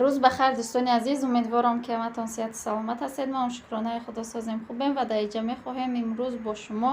Рӯз ба хайр, дӯстони азиз. Умедворам, ки ҳаматон сиҳату саломат ҳастед. Мо шукронаи Худо созем, хубем ва дар инҷа мехоҳем имрӯз бо шумо,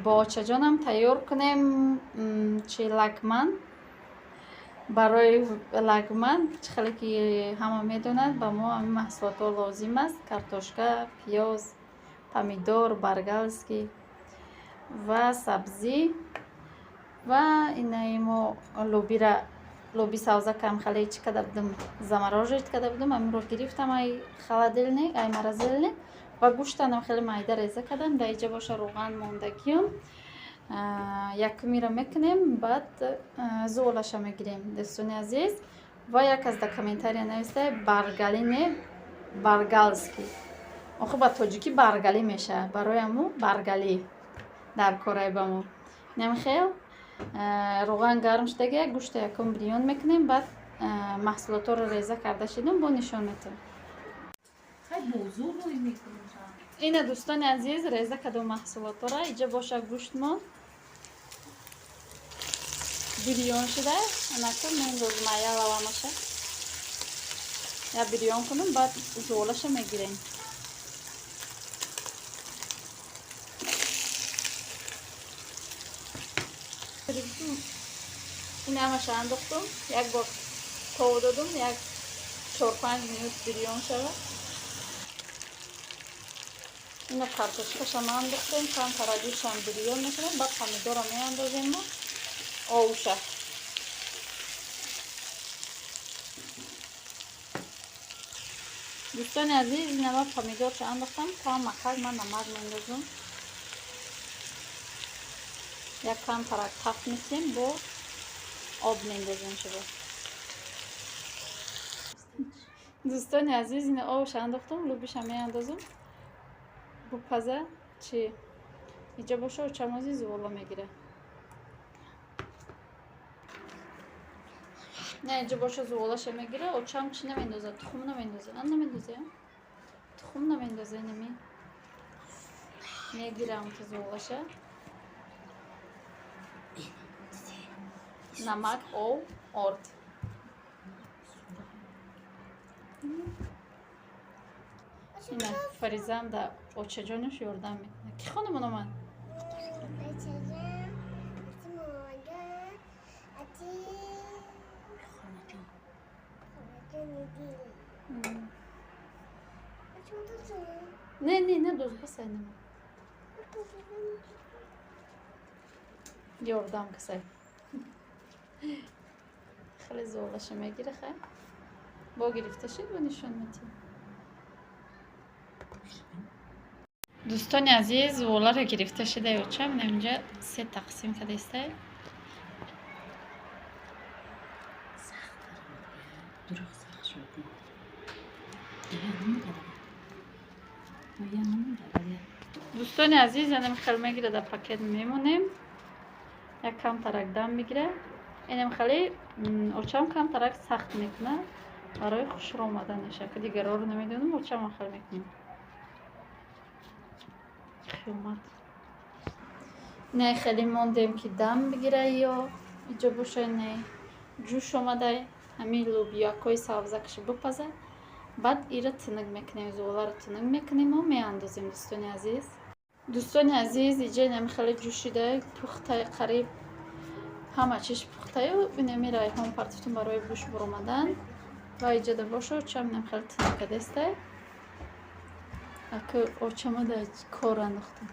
бо очаҷонам тайёр кунем чи лагман. Барои лагман, чӣ хеле ки ҳама медонад, ба мо ҳамин маҳсулотҳо лозим аст: картошка, пиёз, помидор баргалский ва сабзӣ. Ва инаи мо лӯбира, лӯби савза кам хеле чӣ када будум, заморожить када будум, ҳаминро гирифтам ай холодильник, ай морозильник, ва гӯштанам хеле майда реза кардам. Дар инҷа боша равған мондагиём. Якумиро мекунем, баъд зуолаша мегирем, дӯстони азиз. Ва як аз дар комментария нависта: баргали не, баргалский. Охи ба тоҷикӣ баргалӣ мешавад, барои ҳаму баргалӣ дар корай ба мо. Намихел равған гарм шудага, гӯшта якум бирён мекунем, баъд маҳсулотҳоро реза карда шидам, бо нишон метавам. Ина, дӯстони азиз, реза кардам маҳсулотҳоро. Иҷа боша гӯштмон бирён шуда. Анаку мендозим ая лавамаша, я бирён кунам, баъд зуолаша мегирем. Ин ҳамаша андохтум, як бор тов додум, як 4-5 минут бирён шавад. Ина картошкашам андохтем, камтара гӯштам бирён мекунем, баъд помидора меандозему овша. Дӯстони азиз, инама помидорша андохтам, камакак ман намак мендозум, як камтарак тафт мекунем, бо об мендозем шуба. Дӯстони азиз, ина овша андохтум, лӯбиша меандозум, бупаза. Чи иҷа боша, очамози зувола мегира. Не, иҷа боша зуволаша мегира. Очам чӣ намендоза? Тухм намендоза, ан намендоза, тухм намендоза. Инами мегирам ту зуволаша, намак, ов, орд. Ина Фаризаам да очаҷонаш ёрдам мекунад. Ки хонамон омад? Очаҷон, ати мамаҷон, ати холаҷони дил. Не, не, надоз, басай, нама ёрдам касай. Хеле зуолаша мегира. Хай, бо гирифта шид, бо нишон метиҳем. Дӯстони азиз, зуоларо гирифта шида очам, инҷа се тақсим кардестай. Сахт дурӯғ, сахт шуд. Я намедорад. Я намедорад. Дӯстони азиз, инам хел мегира, дар пакет мемонем, як камтарак дам мегира. Инам хеле очам камтарак сахт мекунад барои хушрӯ омаданаша. Ки дигароро намедонам, очам хел мекунам. Қиёмат не, хеле мондем, ки дам бигира. Ё иҷо боша, не, ҷӯш омада, ҳамин лӯбиякҳои сабзакша бипаза, баъд ира тинук мекунем, зуоларо тинук мекунему меандозем. Дӯстони азиз, дӯстони азиз, иҷа инами хеле ҷӯшида, пухта, қариб ҳама чиз пухтаю. Инами райҳон партофтум барои бӯш буромадан. Ва иҷода боша, очам инам хеле тинук кардестай. Аку очама да кор андохтам.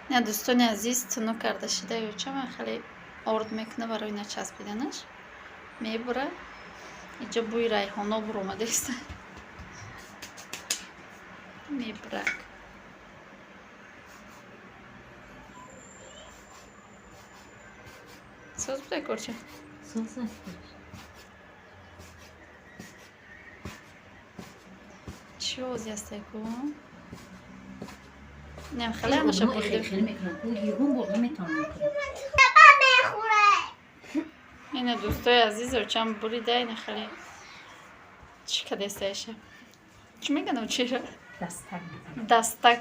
Не, дӯстони азиз, тунук карда шида, очама хеле орд мекуна барои начаспиданаш, мебура. Иҷа бӯи райҳоно буромадест, мебурак. Соз будай, корча? Соз. Чӣ ози ҳастай ку? Нем хеле ҳамаша бурдем. Хеле мекунам. Ягон бор наметавонам кунам. Ина, дӯстои азиз, очам бурида, ина хеле чӣ кадестаиша? Чӣ мегӯям, чира? Дастак. Дастак,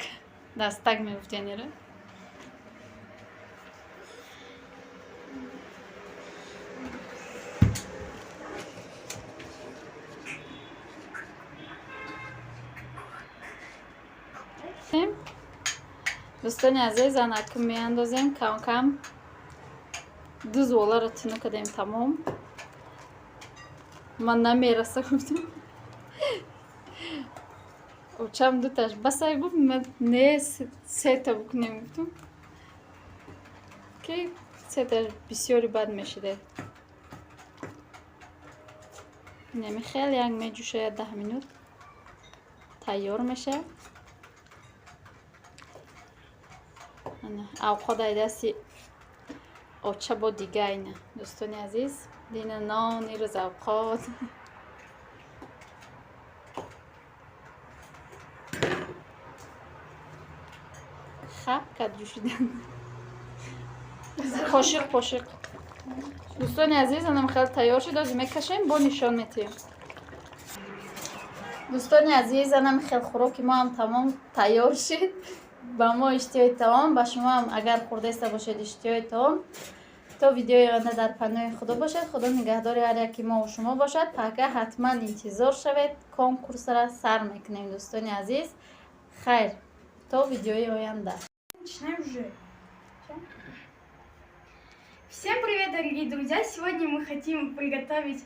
дастак мегуфтиянира. Дӯстони азиз, анаку меандозем кам-кам. Ду зуоларо тунук кардем, тамом. Ман намераса гуфтам. Очам дуташ басай гуфт, ман не, сета бикунем гуфтам. Ки сеташ бисёри бад мешида. Инами хеле як меҷӯшояд, 10 минут тайёр мешавад. Авқот ай дасти оча бо дига ина. Дӯстони азиз, дина нон, ирӯз авқот. Хаб кард ҷӯшидан. Қошиқ, қошиқ. Дӯстони азиз, анам хеле тайёр шуд, ҳозир мекашем, бо нишон метиҳем. Дӯстони азиз, анам хел хӯроки мо ҳам тамом тайёр шуд. Ба мо иштиҳои таом, ба шумо ҳам агар хӯрдаиста бошед, иштиҳои таом. То видеои оянда дар паноҳи Худо бошед. Худо нигаҳдори ҳар яки мо шумо бошад. Пага ҳатман интизор шавед, конкурсра сар мекунем, дӯстони азиз. Хайр, то видеои оянда. Начинаем уже. Всем привет, дорогие друзья! Сегодня мы хотим приготовить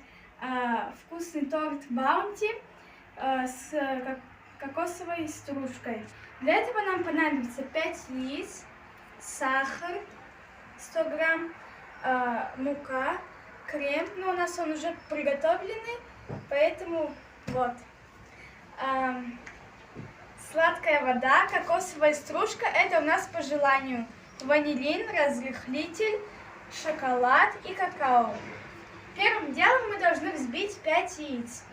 вкусный торт Баунти с кокосовой стружкой. Для этого нам понадобится 5 яиц, сахар 100 грамм, мука, крем. Но у нас он уже приготовленный, поэтому вот. Сладкая вода, кокосовая стружка, это у нас по желанию. Ванилин, разрыхлитель, шоколад и какао. Первым делом мы должны взбить 5 яиц.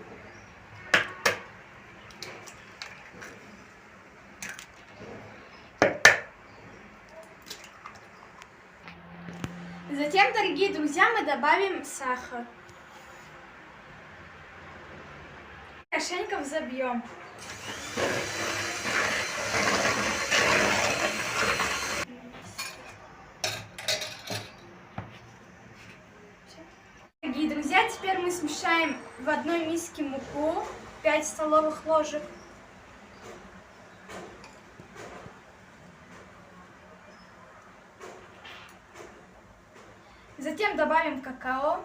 Затем, дорогие друзья, мы добавим сахар. Хорошенько взобьем. Дорогие друзья, теперь мы смешаем в одной миске муку, 5 столовых ложек. Затем добавим какао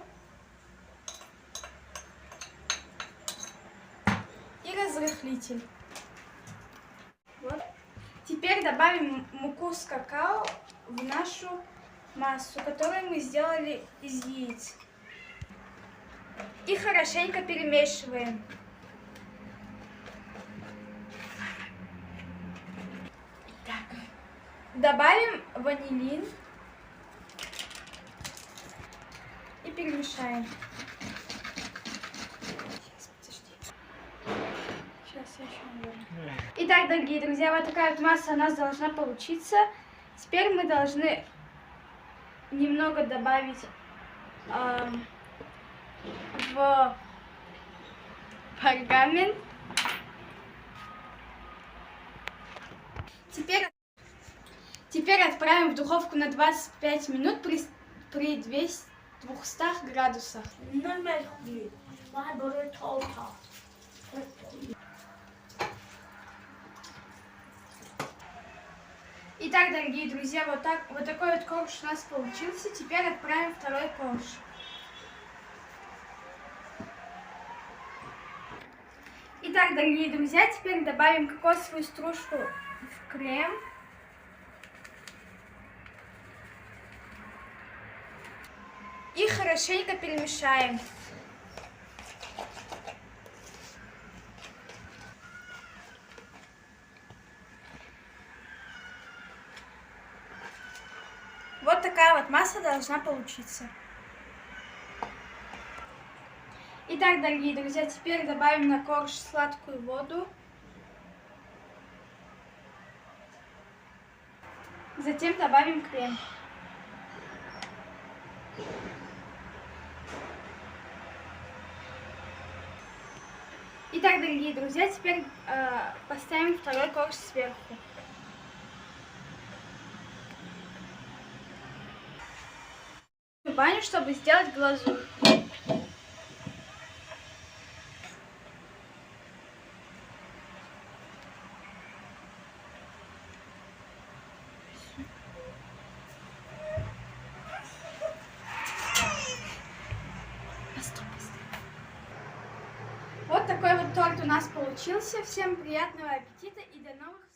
и разрыхлитель. Вот. Теперь добавим муку с какао в нашу массу, которую мы сделали из яиц. И хорошенько перемешиваем. Так. Добавим ванилин и перемешаем. Сейчас, подожди. Сейчас я еще наверное. Итак, дорогие друзья, вот такая вот масса у нас должна получиться. Теперь мы должны немного добавить в пергамент. Теперь отправим в духовку на 25 минут при 200 градусах. Итак, дорогие друзья, вот такой вот корж у нас получился. Теперь отправим второй корж. Итак, дорогие друзья, теперь добавим кокосовую стружку в крем. И хорошенько перемешаем. Вот такая вот масса должна получиться. Итак, дорогие друзья, теперь добавим на корж сладкую воду. Затем добавим крем. Итак, дорогие друзья, теперь поставим второй корж сверху. В баню, чтобы сделать глазурь. Вот такой вот торт у нас получился. Всем приятного аппетита и до новых.